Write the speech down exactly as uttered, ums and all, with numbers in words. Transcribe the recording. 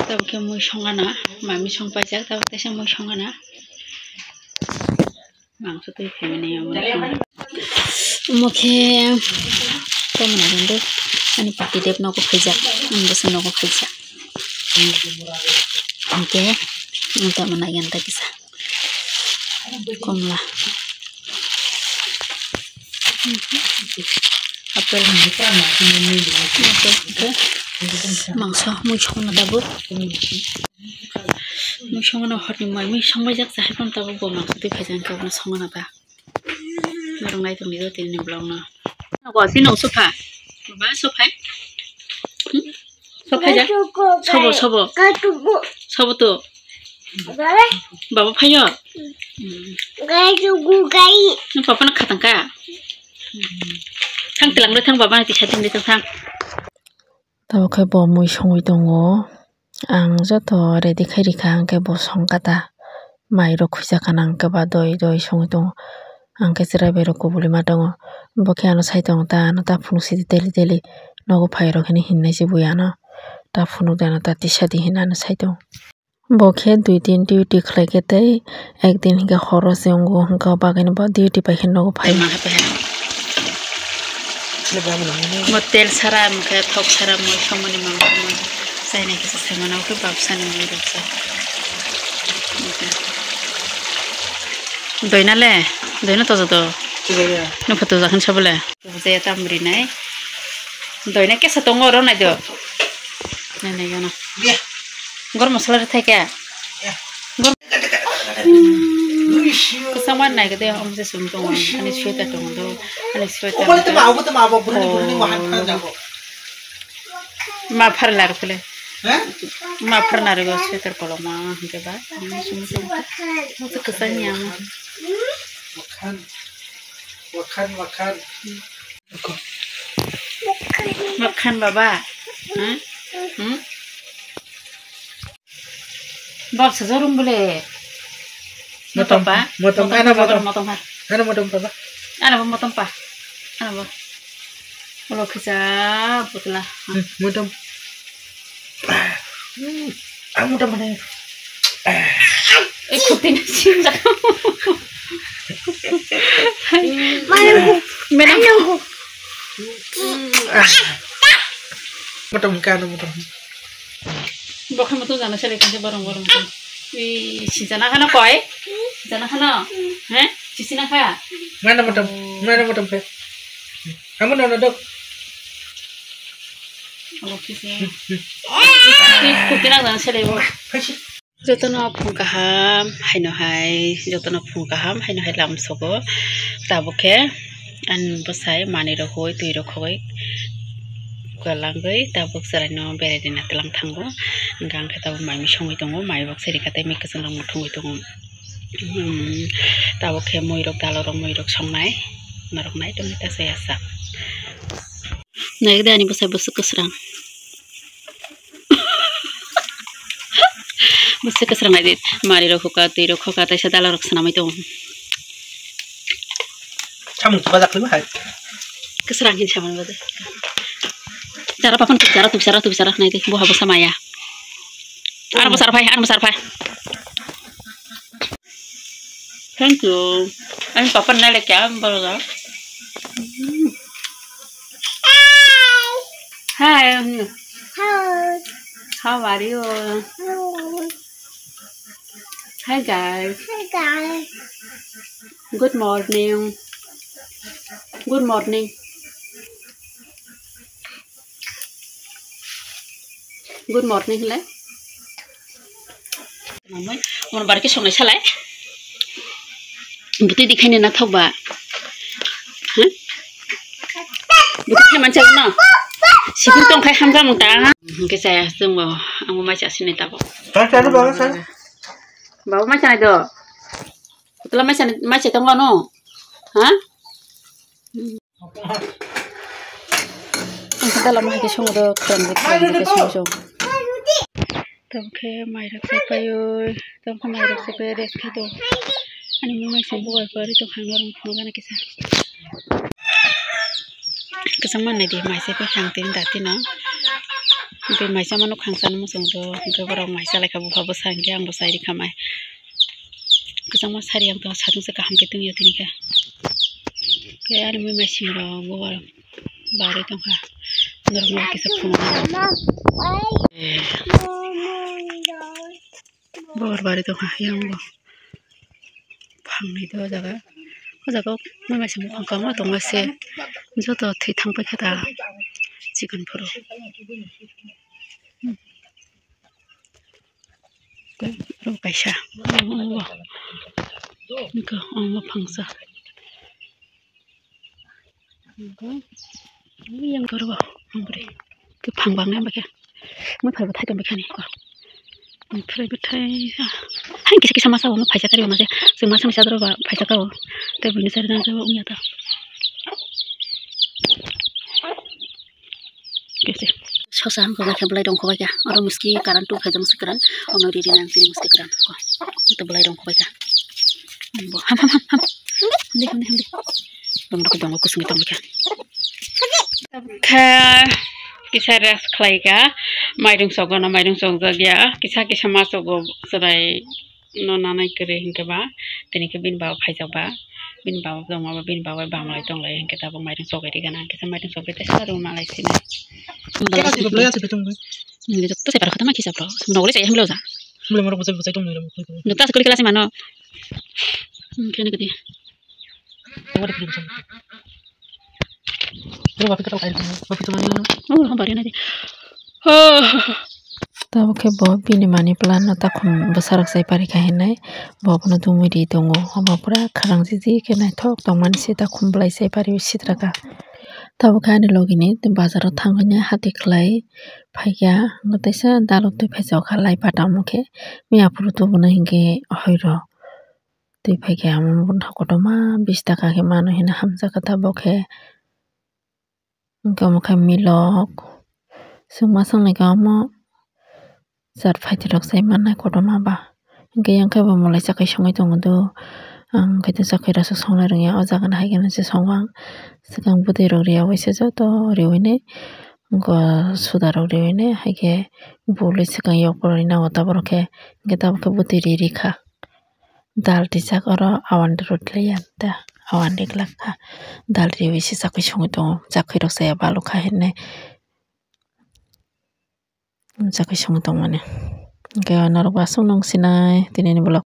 Tabuk khe mui songana, mami song paijak, tabuk teisa mui songana. Mangso twi phaimani omo khe. Omo khe tamni hwnwi ani pati dep nogo phaijak, ani bwsa nogo phaijak. Hwnkhe ang tamo naigan ta kisa. Komla. Apple. Apple hwnkhe mangso mui songna tabuk. Mui songna horni mai mui songbaijak chahai phano tabuk bo mangso twi phaijak hwnkhe bono songna ta. Norok nai tongdi do tini vlog no. Nogo sino sofa. Baba sofa. Hmm? Sofa ja. Sobo, sobo. Sobo to. Baba phayo. Hmm. Nung papa no khatang ka. Hmm. Thang tilang do thang baba no tisa thang de thang. Tabuk khe bo mui songwi tongo. Ang joto ready khai rikha, hwnkhe bo songkha ta. Mairok khuijakha nang khe ba doi doi songwi tongo. Ang khe chwrai bai rok kubulwi ma tongo. Bo khe ano sai tongo ta, ano ta phunuk sidi daily daily. Nogo phairok hinwi hinnaisi bui ano. Ta phunuk de ano ta tisa di hinwi ano sai tongo. Bo khe dui din duty khlai khe tei ek din hinkhe horo se wngo, hwnkhe o bagwino bo duty pai khe nogo phai. Mo tel sara, hwnkhe thok sara, moi somoni mama, moi chainai kisa sai mano, hwnkhe babsani moi rok sa. Doina le, doina tojo do. Nupha toja khan sabole. Bujaya tamri nai. Doi na kesa tongo oro nai do. Nai nai gana. Gor masala rithai khe. Gor. Kwchangma nai gede om se sum tongo. Ani sweater tongo do. Ani sweater. Ma phar lar kule. Ma phar narigo sweater koloma hingke ba. Sum tongo. Mo to kwchang ya mo. Wakhan, wakhan. Makhan baba. Hmm? Hmm? Bab sa jorong bole. Motom, motom pa? Motom, motom, ana motom. Motom pa. Ana motom pa ba? Ana ba motom pa. Ana ba. Ulo khisa putla. Hmm, motom. Hmm, ang motom mana? Eh, kutin sinjak. Mana? Mana? Ah. Motom ka, ano motom. Bokhe motom jana sele kante borong borong. I sijana khana koi? Sijana khana? He? Sisina kha? Mana motom? Mana motom khe? Amo nono dok. Obo kisa. I kutina jana sele bo. Phaisi. Jotono phung kaham, haino hai, jotono phung kaham, haino hai lamsogo. Tabuk khe ani bwsai manwi rok hoi, twi rok khogoi, kwlangwi tabuk chwraino berai rina twlang thango. Hwnkhe ang khe tabuk mai mui songwi tongo, mai bok siri kha tei mui kwchwng rok muthungwi tongo. Hmm, tabuk khe mui rok, dalo rok, mui rok songnai, norok nai tongwi ta chaya sa. Naikhe de ani bwsai bwswk kwsrang. Bwswk kwsrang naidi, mari rok huka, twi rok khoka, taisa dala rok swnamwi tongo. Samung tuba jakli bahai. Kwsrang hin samani bade. Jara papan jara tu jara tu jara naidi, bo habo samaya. Ano bwsar phai, ano bwsar phai. Thank you. Ani papa nai le kya bolo da? Hi. Hi. How are you? Hi guys. Hi guys. Good morning. Good morning. Good morning le. Mon barke songnai salai. Butui di khaina na thok ba. Huh? Butui khaima chalo no. Sipur tong khai hamjak mung ta. Hingke chaya chwng bo. Ang bo mai chasi nai tabo. Chalo, chalo, baba, chalo. Baba mai chanai do. Putla mai chanai, mai chai tong no. Ha? Ang khe dalama hai khe songo do, khwrang di khwrang di khe songo songo. Tamo khe mairok se paioi, tamo khe mairok se pai rest khai do. Ani mui mai se bubai pari tong kha norok phunuk gana kisa. Kwchangma nai di mai se pai kha ang tini dati no. Hwnkhe maisa mano khangsa no muchung do, hwnkhe borok maisa laikha bupha bwsa, hwnkhe ang bo chai rikha mai. Kwchangma sari ang to satung se kaham khe tongya tini khe. Khe ani mui mai sing rok bo barwi tongkha. Norok no kisa phunuknai. Bor barwi tongkha yang bo. Phangni do o jaga. O jaga o mui mai se mukhang kwbangma tongma se. Joto thwi thang paikha da chikon phuru. Aro kaisa. Nokha omo phangsa. Yang koro bo, ang bwrwi. Kwphang bang nang bakhe. Mui phai bo thai tong bakhe ni. Omprai bwthai. Hai kisa kisa masa bo phaisa kari mase. Chwng masa masa doro ba phaisa ka bo. Tei buini sari dan jabo wngya ta. Kisi. Sosa ang kok khe belai rong kho bai kha. Oro muski karan tu khaijak muski karan. Ono ri ri nang tini muski karan. Ko. Ito belai rong kho bai kha. Bo ham ham ham ham. Hamdi hamdi hamdi. Dong dong dong kusung tong bai kha. Kha kisa rest khlai kha. Mairung sogo no mairung sokjak ya. Kisa kisa ma sogo chwrai. No nanai kwrwi hinkhe ba tini khe bini baba phaijak ba, bini baba tongma ba bini baba bai bamlai tonglai hinkhe tabuk mairung chogwi rikha na, hinkhe maitung chogwi tei sa rwna lai sinai. Kera se belai se betung bai. Nini joto se par khata ma kisa bro. Nogo le se hemlo ja. Mule moro bujai bujai tong nai. Joto se kuli kala se mano. Hinkhe ne kati. Tabuk khe bo bini money plant no takhum bwsarok chai pari kha hinwi bo abono tungwi ri tongo. Omo pura khwrang jiji khe naithok tongmani se takhum bwlai chai pari sitra kha. Tabuk khe ani logi ni bazar o thangwi hati khlai phaikha, teisa daluk twi phaijak kha lai pata omo khe miya phuru tubuno hinkhe hoi rok. Twi phaikhe amo bwthak kotorma bish taka khe mano hinwi hamjakha tabuk khe. Hinkhe omo khe milok chwngma swngnaikhe omo chat phaithairok chai mannai kotorma ba. Hinkhe ayangkhe bo mwlai chakhai songwi tongo do. Ang khe chakhai rasa songnai rwngya o jaga no haikhe no se songo ang. Swkang bwtwi rok riya waisa joto riwinai suda rok riwinai haikhe bului swkang yok rwui nango tabuk khe. Hinkhe tabuk khe bwtwi ri rikha. Dal rijak oro awan rwtliya ta awan riglak kha. Dal riwi se chakhwi songwi tongo, chakhwi rok chaya balu kha hinwi chakhwi songwi tongmani. Hinkhe norok bo aswk nung sinai tini ni vlog.